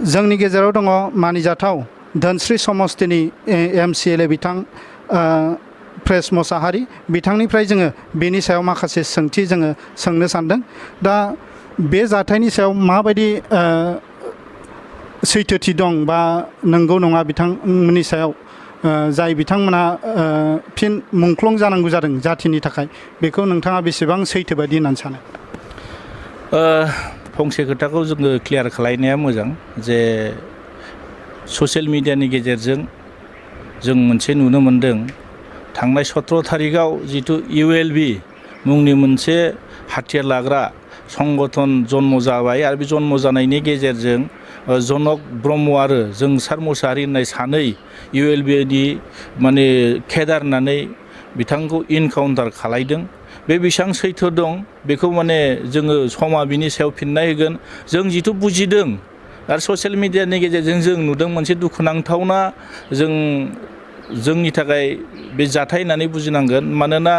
जोंनि गेजेराव दङ मानिजाथाव धोनस्री समस्तिनि MCLA बिथां फ्रेश मसाहारि बिथांनिफ्राय जोङो बेनि सायाव माखासे सोंथि जोङो सोंनो सानदों। दा बे जाथायनि सायाव माबायदि सैथोथि दं बा नंगौ नङा बिथांमोननि सायाव जाय बिथांमोना फिन मुंख्लं जानांगौ जादों जाथिनि थाखाय, बेखौ नोंथाङा बेसेबां सैथो बायदि होननानै सानो? फंसे खोथाखौ जोङो क्लियार खालायनाया मोजां जे ससियेल मिडियानि गेजेरजों जों मोनसे नुनो मोनदों थांनाय 17 तारिखाव जितु ULB मुंनि मोनसे हाथियार लाग्रा संगठन जन्म जाबाय आरो बे जन्म जानायनि गेजेरजों जनक ब्रह्म आरो जोंसार मुसाहारि होननाय सानै ULBनि माने केदार होननानै बिथांखौ इनकाउन्टार खालायदों। बे बेसेबां सैथो दं बेखौ माने जोङो समा बिनि सायाव फिननाय होगोन। जों जिथु बुजिदों आरो ससियेल मिडियानि गेजेरजों जों नुदों मोनसे दुखुनांथावना जोंनि थाखाय बे जाथाय होननानै बुजिनांगोन। मानोना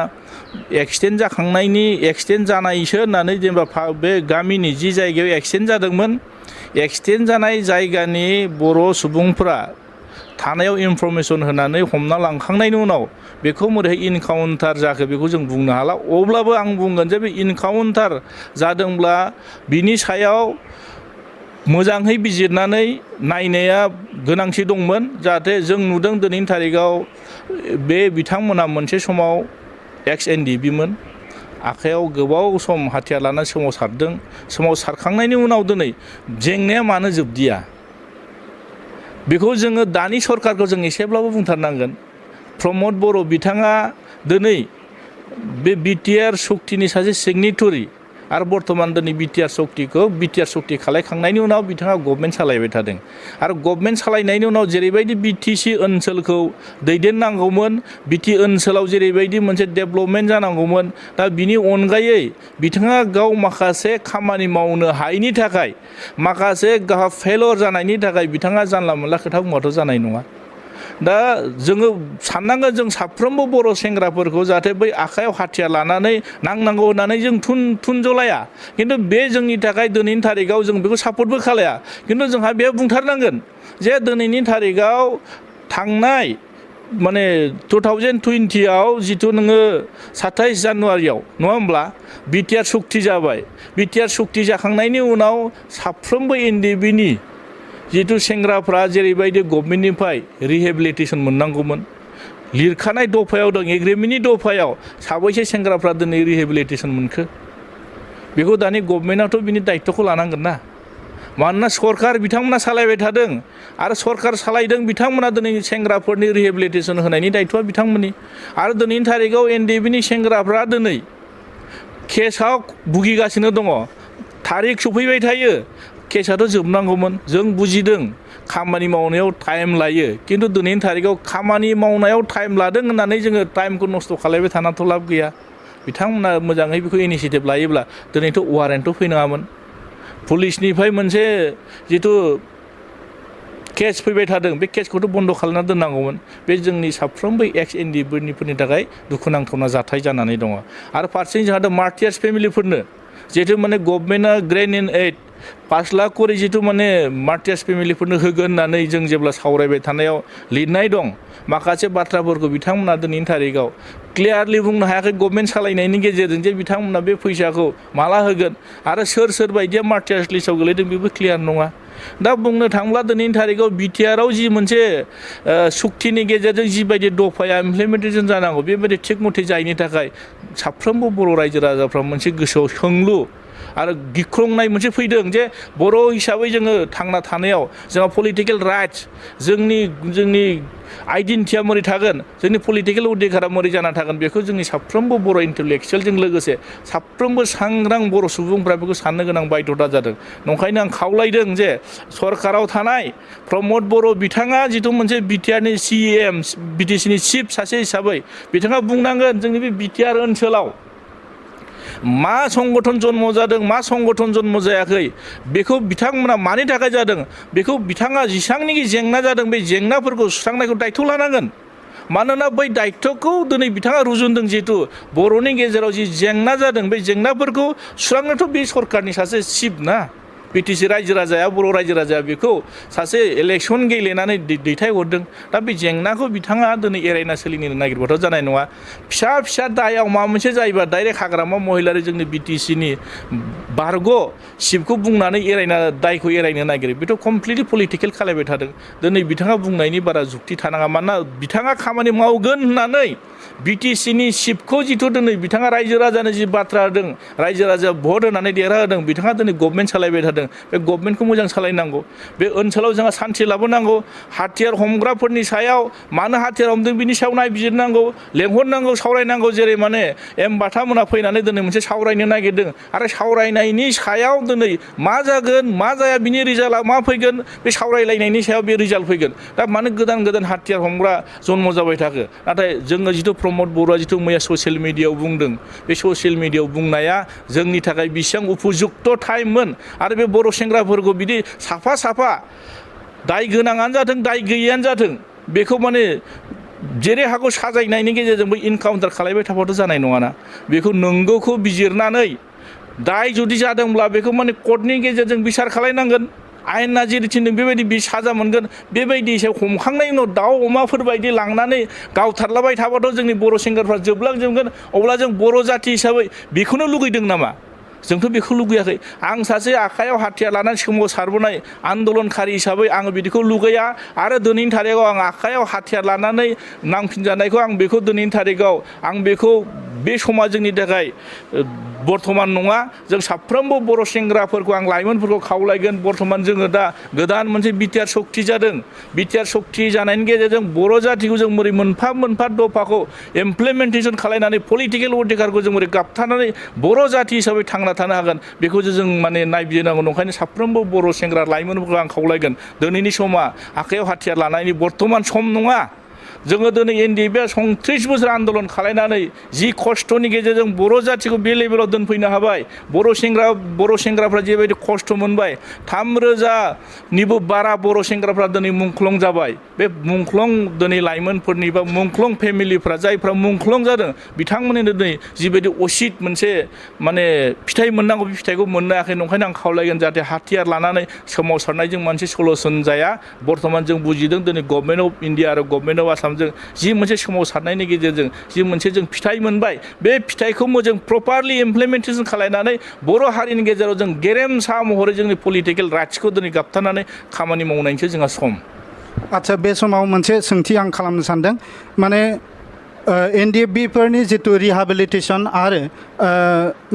एक्सिडेन्ट जानायसो होननानै जेनेबा बे गामिनि जि जायगायाव एक्सिडेन्ट जादोंमोन, एक्सिडेन्ट जानाय जायगानि बर' सुबुंफोरा थानायाव इनफरमेसन होनानै हमना लांखांनायनि उनाव बेखौ मोरै इनकाउन्टार जाखो बेखौ जों बुंनो हाला। अब्लाबो आं बुंगोन जे बे इनकाउन्टार जादोंब्ला बिनि सायाव मोजाङै बिजिरनानै नायनाया गोनांथि दंमोन। जाहाथे जों नुदों दिनैनि तारिखाव बे बिथांमोना मोनसे समाव XNDB मोन, आखायाव गोबाव सम हाथियार लानानै सोमावसारदों। सोमावसारखांनायनि उनाव दिनै जेंनाया मानो जोबदिया बेखौ जोङो दानि सरकारखौ जों एसेब्लाबो बुंथारनांगोन। प्रमद बर' बिथाङा दिनै बे BTR सक्तिनि सासे सिगनेटरि आरो बर्तमान दिनै BTR सक्ति खालायखांनायनि उनाव बिथाङा गभर्नमेन्ट सालायबाय थादों। आरो गभर्नमेन्ट सालायनायनि उनाव जेरैबायदि BTC ओनसोलखौ दैदेननांगौमोन, BT ओनसोलाव जेरैबायदि मोनसे डेभलपमेन्ट जानांगौमोन, दा बिनि अनगायै बिथाङा गाव माखासे खामानि मावनो हायैनि थाखाय, माखासे गाहा फेलर जानायनि थाखाय बिथाङा जानला मोनला खोथा बुंबाथ' जानाय नङा। दा जोङो साननांगोन जों साफ्रोमबो बर' सेंग्राफोरखौ जाहाथे बै आखायाव हाथियार लानानै नांनांगौ होननानै जों थुनजलाया। खिन्थु बे जोंनि थाखाय दिनैनि तारिखाव जों बेखौ सापर्टबो खालाया। खिन्थु जोंहा बे बुंथारनांगोन जे दिनैनि तारिखाव थांनाय माने 2020आव जितु नोङो 27 जानुवारियाव नङा होमब्ला BTR सक्ति जाबाय। BTR सक्ति जाखांनायनि उनाव साफ्रोमबो NDBनि जितु सेंग्राफ्रा जेरैबायदि गभर्नमेन्टनिफ्राय रिहेबिलिटेसन मोननांगौमोन, लिरखानाय दफायाव दं, एग्रिमेन्टनि दफायाव साबैसे सेंग्राफ्रा दिनै रिहेबिलिटेसन मोनखो बेखौ दानि गभर्नमेन्टआथ' बिनि दायित्वखौ लानांगोन ना। मानोना सरकार बिथांमोना सालायबाय थादों आरो सरकार सालायदों बिथांमोना दिनै सेंग्राफोरनि रिहेबिलिटेसन होनायनि दायित्वआ बिथांमोननि। आरो दिनैनि तारिखाव NDBनि सेंग्राफ्रा दिनै केसआव भुगिगासिनो दङ, थारिख सफैबाय थायो। केसआथ' जोबनांगौमोन। जों बुजिदों खामानि मावनायाव टाइम लायो, खिन्थु दिनैनि तारिखाव खामानि मावनायाव टाइम लादों होननानै जोङो टाइमखौ नस्थ' खालायबाय थानाथ' लाब गैया। बिथांमोना मोजाङै बेखौ इनिसियेटिभ लायोब्ला दिनैथ' वारेन्टथ' फैनाङामोन। पुलिसनिफ्राय मोनसे जितु केस फैबाय थादों बे केसखौथ' बन्द' खालामना दोननांगौमोन। बे जोंनि साफ्रोमबो XNDBफोरनि थाखाय दुखुनांथावना जाथाय जानानै दङ। आरो फारसेथिं जोंहा मार्टियार्स फेमिलिफोरनो जिहेतु माने गभर्नमेन्टआ ग्रेन इन एड 5 लाख करि जितु माने मार्टियार्स फेमिलिफोरनो होगोन होननानै जों जेब्ला सावरायबाय थानायाव लिरनाय दं, माखासे बाथ्राफोरखौ बिथांमोना दिनैनि तारिखाव क्लियारलि बुंनो हायाखै गभर्नमेन्ट सालायनायनि गेजेरजों जे बिथांमोना बे फैसाखौ माला होगोन आरो सोर बायदिया मार्टियार्स लिस्टआव गोलैदों बेबो क्लियार नङा। दा बुंनो थांब्ला दिनैनि तारिखाव BTRआव जि मोनसे सक्तिनि गेजेरजों जिबायदि दफाया इमप्लिमेन्टेसन जानांगौ बेबायदि थिग मथे जायैनि थाखाय साफ्रोमबो बर' रायजो राजाफ्रा मोनसे गोसोआव सोंलु आरो गिख्रंनाय मोनसे फैदों जे बर' हिसाबै जोङो थांना थानायाव जोंहा पलिटिकेल राइट्स, जोंनि आइडेन्टिटिया मोरै थागोन, जोंनि पलिटिकेल अधिकारा मोरै जाना थागोन, बेखौ जोंनि साफ्रोमबो बर' इन्टेलेक्सुयेलजों लोगोसे साफ्रोमबो सांग्रां बर' सुबुंफ्रा बेखौ साननो गोनां बायध'था जादों। नंखायनो आं खावलायदों जे सरकाराव थानाय प्रमद बर' बिथाङा जितु मोनसे BTRनि CM BTCनि चिफ सासे हिसाबै बिथाङा बुंनांगोन जोंनि बे BTR ओनसोलाव मा संगठन जन्म जादों, मा संगठन जन्म जायाखै, बेखौ बिथांमोना मानि थाखाय जादों, बेखौ बिथाङा जेसांनिखि जेंना जादों बे जेंनाफोरखौ सुस्रांनायखौ दायित्व लानांगोन। मानोना बै दायित्वखौ दिनै बिथाङा रुजुनदों। जिहेतु बर'नि गेजेराव जि जेंना जादों बे जेंनाफोरखौ सुस्रांनोथ' बे सरकारनि सासे चिफ ना, बिटिसि रायजो राजाया बर' रायजो राजाया बेखौ सासे इलेक्सन गेलेनानै दैथायहरदों दा बे जेंनाखौ बिथाङा दिनै एरायना सोलिनो नागिरबाथ' जानाय नङा फिसा फिसा दायाव माबा मोनसे जायोबा डाइरेक्ट हाग्रामा महिलारि जोंनि बिटिसिनि बारग' सिबखौ बुंनानै एरायना दायखौ एरायनो नागिरो बेथ' कमप्लिटलि पलिटिकेल खालायबाय थादों दिनै बिथाङा बुंनायनि बारा जुक्ति थानाङा मानोना बिथाङा खामानि मावगोन होननानै बिटिसिनि सिबखौ जिथु दिनै बिथाङा रायजो राजानो जि बाथ्रा होदों रायजो राजाया भट होनानै देरहाहोदों बिथाङा दिनै गभर्नमेन्ट सालायबाय थादों बे गभर्नमेन्टखौ मोजां सालायनांगौ बे ओनसोलाव जोंहा सान्थि लाबोनांगौ हाथियार हमग्राफोरनि सायाव मानो हाथियार हमदों बिनि सायाव नायबिजिरनांगौ लेंहरनांगौ सावरायनांगौ जेरै माने एम बाथामोना फैनानै दिनै मोनसे सावरायनो नागिरदों आरो सावरायनायनि सायाव दिनै मा जागोन मा जाया बिनि रिजाल्टआ मा फैगोन बे सावरायलायनायनि सायाव बे रिजाल्ट फैगोन दा मानो गोदान गोदान हाथियार हमग्रा जन्म जाबाय थाखो नाथाय जोङो जिथु प्रमद बर'आ जिथु मैया ससियेल मिडियायाव बुंदों बे ससियेल मिडियायाव बुंनाया जोंनि थाखाय बेसेबां उपयुक्त टाइममोन आरो बे बर' सेंग्राफोरखौ बिदि साफा साफा दाय गोनाङानो जाथों दाय गैयियानो जाथों बेखौ माने जेरै हागौ साजायनायनि गेजेरजोंबो इनकाउन्टार खालायबाय थाबाथ' जानाय नङाना बेखौ नंगौखौ बिजिरनानै दाय जुदि जादोंब्ला बेखौ माने कर्टनि गेजेरजों बिसार खालायनांगोन आयेना जेरै थिनदों बेबायदि बे साजा मोनगोन बेबायदि सायाव हमखांनायनि उनाव दाउ अमाफोरबायदि लांनानै गावथारलाबाय थाबाथ' जोंनि बर' सेंग्राफ्रा जोबलांजोबगोन अब्ला जों बर' जाथि हिसाबै बेखौनो लुगैदों नामा जोंथ' बेखौ लुगैयाखै आं सासे आखायाव हाथियार लानानै सोमावसारबोनाय आन्दलनखारि हिसाबै आङो बिदिखौ लुगैया आरो दिनैनि थारिखआव आं आखायाव हाथियार लानानै नांफिनजानायखौ आं बेखौ दिनैनि थारिखआव आं बेखौ बे समा जोंनि थाखाय बर्थमान नङा जों साफ्रोमबो बर' सेंग्राफोरखौ आं लाइमोनफोरखौ खावलायगोन बर्थमान जोङो दा गोदान मोनसे बिटिआर सक्ति जादों बिटिआर सक्ति जानायनि गेजेरजों बर' जाथिखौ जों बोरै मोनफा मोनफा दफाखौ इमप्लिमेन्टेसन खालायनानै पलिटिकेल अधिकारखौ जों बोरै गाबथानानै बर' जाथि हिसाबै थांना थानो हागोन बेखौसो जों माने नायबिजिरनांगौ ओंखायनो साफ्रोमबो बर' सेंग्रा लाइमोनफोरखौ आं खावलायगोन दिनैनि समा आखायाव हाथियार लानायनि बर्थमान सम नङा जोङो दिनै एनडिएफआ 30 बोसोर आन्दलन खालायनानै जि खस्थ'नि गेजेरजों बर' जाथिखौ बे लेभेलाव दोनफैनो हाबाय बर' सेंग्राफ्रा जेबायदि खस्थ' मोनबाय 3,000निबो बारा बर' सेंग्राफ्रा दिनै मुंख्लं जाबाय बे मुंख्लं दिनै लाइमोनफोरनि बा मुंख्लं फेमिलिफ्रा जायफ्रा मुंख्लं जादों बिथांमोननि दिनै जिबायदि असित मोनसे माने फिथाइ मोननांगौ बे फिथाइखौ मोननो हायाखै ओंखायनो आं खावलायगोन जाहाथे हाथियार लानानै सोमावसारनायजों मोनसे सलुसन जाया बर्थमान जों बुजिदों दिनै गभर्नमेन्ट अफ इन्डिया आरो गभर्नमेन्ट अफ आसाम जों जि मोनसे सोमावसारनायनि गेजेरजों जि मोनसे जों फिथाइ मोनबाय बे फिथाइखौ जों प्रपारलि इमप्लिमेन्टेसन खालायनानै बर' हारिनि गेजेराव जों गेरेमसा महरै जोंनि पलिटिकेल राइट्सखौ दिनै गाबथानानै खामानि मावनायनिसो जोंहा सम आच्छा बे समाव मोनसे सोंथि आं खालामनो सानदों माने एनडिएफबिफोरनि जितु रिहाबिलिटेसन आरो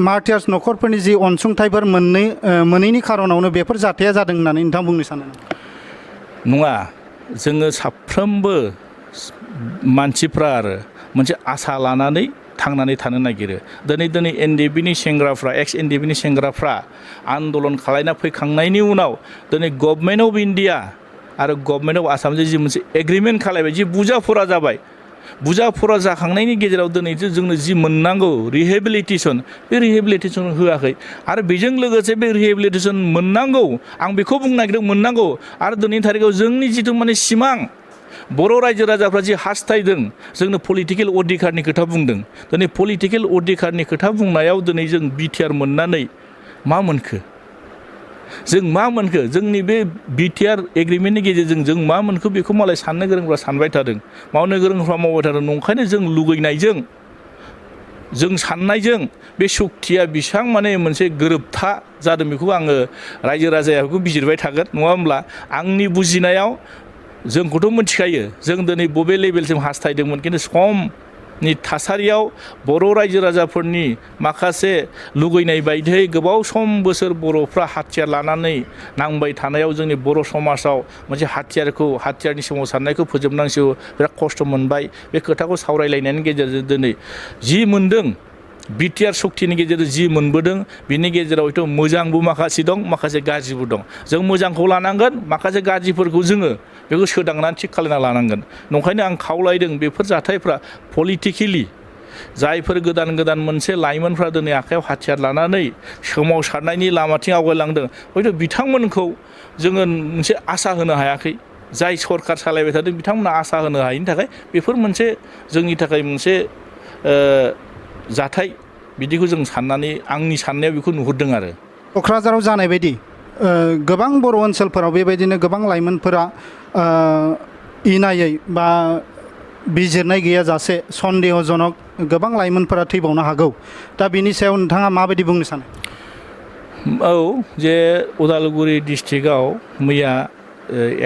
मार्टियार्स न'खरफोरनि जि अनसुंथाइफोर मोनैनि खारनावनो बेफोर जाथाया जादों होननानै नोंथां बुंनो सानो नङा जोङो साफ्रोमबो मानसिफ्रा आरो मोनसे आसा लानानै थांनानै थानो नागिरो दिनै एनडिएफबिनि सेंग्राफ्रा एक्स एनडिएफबिनि सेंग्राफ्रा आन्दलन खालायना फैखांनायनि उनाव दिनै गभर्नमेन्ट अफ इन्डिया आरो गभर्नमेन्ट अफ आसामजों जि मोनसे एग्रिमेन्ट खालायबाय जि बुजाफोरा जाबाय बुजाफोरा जाखांनायनि गेजेराव दिनै जोंनो जि मोननांगौ रिहेबिलिटेसन बे रिहेबिलिटेसन होआखै आरो बेजों लोगोसे बे रिहेबिलिटेसन मोननांगौ आं बेखौ बुंनो नागिरदों मोननांगौ आरो दिनैनि थारिखआव जोंनि जिथु माने सिमां बर' रायजो राजाफ्रा जि हास्थायदों जोंनो पलिटिकेल अधिकारनि खोथा बुंदों दिनै पलिटिकेल अधिकारनि खोथा बुंनायाव दिनै जों बिटिआर मोननानै मा मोनखो जों मा मोनखो जोंनि बे बिटिआर एग्रिमेन्टनि गेजेरजों जों मा मोनखो बेखौ मालाय साननो गोरोंफ्रा सानबाय थादों मावनो गोरोंफ्रा मावबाय थादों नंखायनो जों लुगैनायजों जों साननायजों बे सक्तिया बेसेबां माने मोनसे गोरोबथा जादों बेखौ आङो रायजो राजाया बेखौ बिजिरबाय थागोन नङा होमब्ला आंनि बुजिनायाव जोंखौथ' मिथिखायो जों दिनै बबे लेभेलसिम हास्थायदोंमोन खिन्थु समनि थासारियाव बर' रायजो राजाफोरनि माखासे लुगैनाय बायदियै गोबाव सम बोसोर बर'फ्रा हाथियार लानानै नांबाय थानायाव जोंनि बर' समाजाव मोनसे हाथियारनि सोमावसारनायखौ फोजोबनांसिगौ बिराद खस्थ' मोनबाय बे खोथाखौ सावरायलायनायनि गेजेरजों दिनै जि मोनदों बिटिआर सक्तिनि गेजेरजों जि मोनबोदों बिनि गेजेराव हयथ' मोजांबो माखासे दं माखासे गाज्रिबो दं जों मोजांखौ लानांगोन माखासे गाज्रिफोरखौ जोङो बेखौ सोदांनानै थिग खालामना लानांगोन नंखायनो आं खावलायदों बेफोर जाथायफ्रा पलिटिकेलि जायफोर गोदान मोनसे लाइमोनफ्रा दिनै आखायाव हाथियार लानानै सोमावसारनायनि लामाथिं आवगायलांदों हयथ' बिथांमोनखौ जोङो मोनसे आसा होनो हायाखै जाय सरकार सालायबाय थादों बिथांमोना आसा होनो हायैनि थाखाय बेफोर मोनसे जोंनि थाखाय मोनसे जाथाय बिदिखौ जों साननानै आंनि साननायाव बेखौ नुहुरदों आरो क'क्राझाराव जानाय बायदि गोबां बर' ओनसोलफोराव बेबायदिनो गोबां लाइमोनफोरा इनायै बा बिजिरनाय गैयाजासे सन्देहजनक गोबां लाइमोनफोरा थैबावनो हागौ दा बिनि सायाव नोंथाङा माबायदि बुंनो सानो? औ जे उदालगुरि डिस्ट्रिक्टआव मैया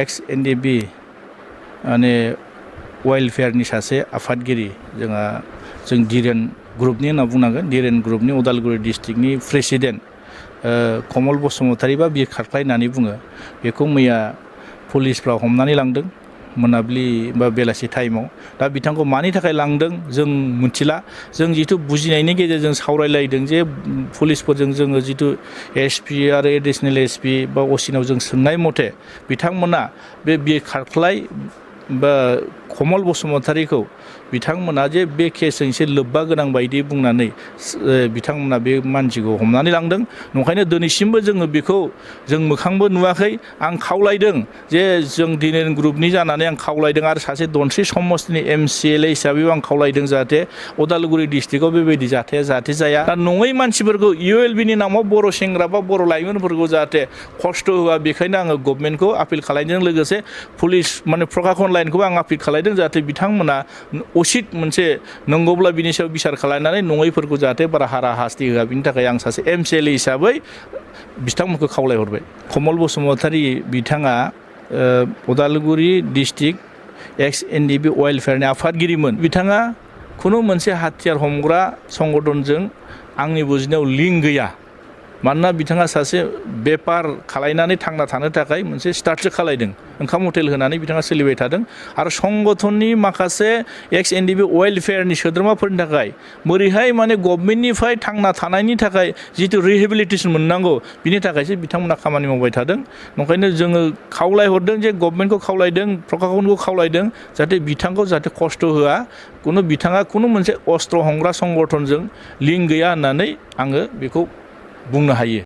एक्स एनडिबि माने वेलफेयारनि सासे आफादगिरि जों दिरेन ग्रुपनि होनना बुंनांगोन दिरेन ग्रुपनि उदालगुरि डिस्ट्रिक्टनि प्रेसिडेन्ट कमल बसुमतारी बा बिर खारख्लाय होननानै बुङो बेखौ मैया पुलिसफ्रा हमनानै लांदों मोनाबिलि बा बेलासि टाइमाव दा बिथांखौ मानि थाखाय लांदों जों मिथिला जों जिथु बुजिनायनि गेजेरजों सावरायलायदों जे पुलिसफोरजों जोङो जिथु एसपि आरो एडिशनेल एसपि बा असिनाव जों सोंनाय मथे बिथांमोना बे बिर खारख्लाय बा कमल बसुमतारीखौ बिथांमोना जे बे केसजों एसे लोब्बा गोनां बायदि बुंनानै बिथांमोना बे मानसिखौ हमनानै लांदों नंखायनो दिनैसिमबो जोङो बेखौ जों मोखांबो नुवाखै आं खावलायदों जे जों दिनेन ग्रुपनि जानानै आं खावलायदों आरो सासे धनस्रि समस्तिनि MCLA हिसाबैबो आं खावलायदों जाहाथे उदालगुरि डिस्ट्रिक्टआव बेबायदि जाथाया जाहाथे जाया दा नङै मानसिफोरखौ ULBनि नामाव बर' सेंग्रा बा बर' लाइमोनफोरखौ जाहाथे खस्थ' होआ बेखायनो आङो गभर्नमेन्टखौ आपिल खालामनायजों लोगोसे पुलिस माने प्रकाशन लाइनखौबो आं आपिल खालामदों जाहाथे बिथांमोना उचित मोनसे नंगौब्ला बिनि सायाव बिसार खालामनानै नङैफोरखौ जाहाथे बारा हारा हास्ति होआ बिनि थाखाय आं सासे MCLA हिसाबै बिथांमोनखौ खावलायहरबाय कमल बसुमतारी बिथाङा उदालगुरि डिस्ट्रिक्ट एक्स एनडिबि वेलफेयारनि आफादगिरिमोन बिथाङा खुनु मोनसे हाथियार हमग्रा संगठनजों आंनि बुजिनायाव लिंक गैया मानोना बिथाङा सासे बेपार खालायनानै थांना थानो थाखाय मोनसे स्टार्टसो खालायदों ओंखाम हटेल होनानै बिथाङा सोलिबाय थादों आरो संगठननि माखासे एक्स एनडिबि वेलफेयारनि सोद्रोमाफोरनि थाखाय बोरैहाय माने गभर्नमेन्टनिफ्राय थांना थानायनि थाखाय जिथु रिहेबिलिटेसन मोननांगौ बिनि थाखायसो बिथांमोना खामानि मावबाय थादों नंखायनो जोङो खावलायहरदों जे गभर्नमेन्टखौ खावलायदों प्रकाशनखौ खावलायदों जाहाथे बिथांखौ जाहाथे खस्थ' होआ बिथाङा खुनु मोनसे अस्त्र हमग्रा संगठनजों लिंक गैया होननानै आङो बेखौ बुंनो हायो।